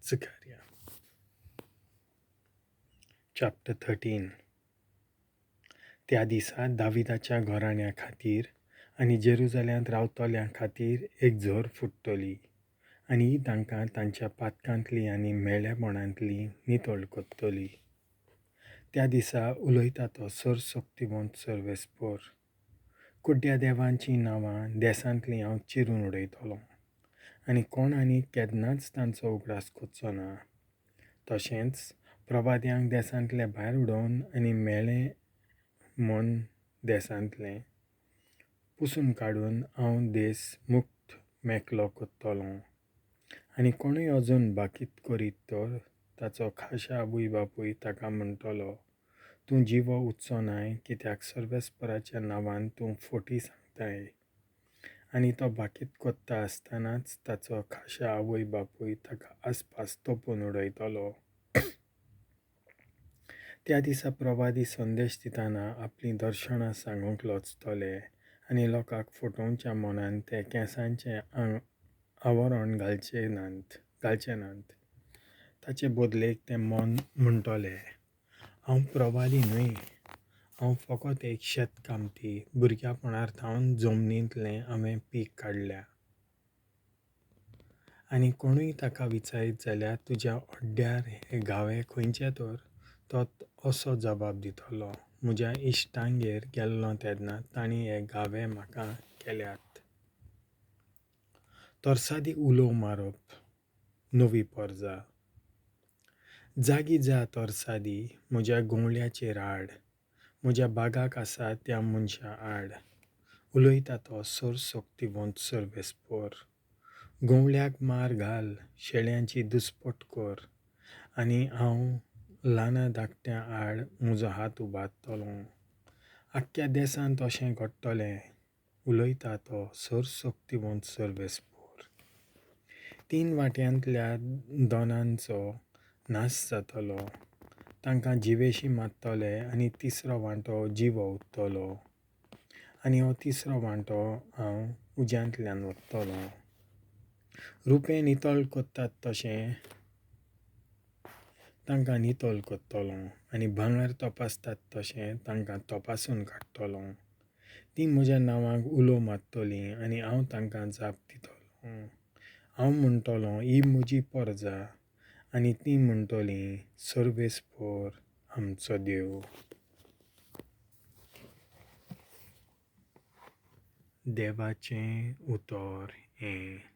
Zechariah. Chapter 13. त्या दिसा दाविदाच्या घराण्या खातीर आनी जेरुजाल्यांत रावतल्यां खातीर एक झर फुट्टली आनी ही तांकां तांच्या पातकांतली आनी म्हेळेपणांतली नितळ करतली. त्या दिसा उलयता तो सर्वशक्तिवंत सर्वेस्पर, कुड्ड्या देवांचीं नांवां देसांतलीं हांव चिरून उडयतलों आनी कोण आनी केन्नाच तांचो उगडास करचो ना. तशेंच प्रवाद्यांक देसांतले भायर उडोवन आनी म्हेळें मन देसांतलें पुसून काडून हांव देस मुक्त मेकलो करतलों. आनी कोणूय अजून बाकीत करीत तर ताचो खाशा आवय बापूय ताका म्हणटलो, तूं जिवो उरचो नाय, कित्याक सर्वेस्पराच्या नांवान तूं फटी सांगताय. आनी तो बाकीत करता आसतनाच ताचो खाशा आवय बापूय ताका आसपास तोपून उडयतलो. त्या दिसा प्रवादी संदेश दितना आपलीं दर्शनां सांगूंक लजतले आनी लोकांक फटोवच्या मनान ते केंसांचें आवरण घालचे नात. ताचे बदलेक ते मन म्हणटले, हांव प्रवादी न्हय, हांव फकत एक शेतकामती, भुरग्यापणार थावन जमनींतलें हांवें पीक काडल्या. आनी कोणूय ताका विचारीत जाल्यार तुज्या अड्ड्यार हे घावे खंयचे तर, तो असो जबाब दितलो, म्हज्या इश्टांगेर गेल्लो तेन्ना तांणी हे घावे म्हाका केल्यात. तरसादी उलोव मारप. नवी परजा. जागी जा तरसादी, म्हज्या गवळ्याचेर आड, म्हज्या बागाक आसा त्या मनशा आड. उलयता तो सर्वशक्तिवंत सर्वेस्पर. गवळ्याक मार घाल, शेळ्यांची दुस्पट कर आनी हांव ल्हाना धाकट्या आड म्हजो हात उबारतलो. आख्ख्या देसांत अशें घडटलें. उलयता तो सर्वशक्तिवंत सर्वेस्पर. 3 वाट्यांतल्या दोनांचो नाश जातलो, तांकां जिवेशी मारतले आनी तिसरो वांटो जिवो उरतलो. आनी हो तिसरो वांटो हांव उज्यांतल्यान वतलो. रुपें नितळ करतात तशें तांकां नितळ करतलो आनी भांगर तपासतात तशें तांकां तपासून काडटलो. तीं म्हज्या नांवाक उलो मारतलीं आनी हांव तांकां जाप दितलो. हांव म्हणटलो, ही म्हजी परजा, आनी तीं म्हणटलीं, सर्वेस्पर आमचो देव. देवाचें उतर हें.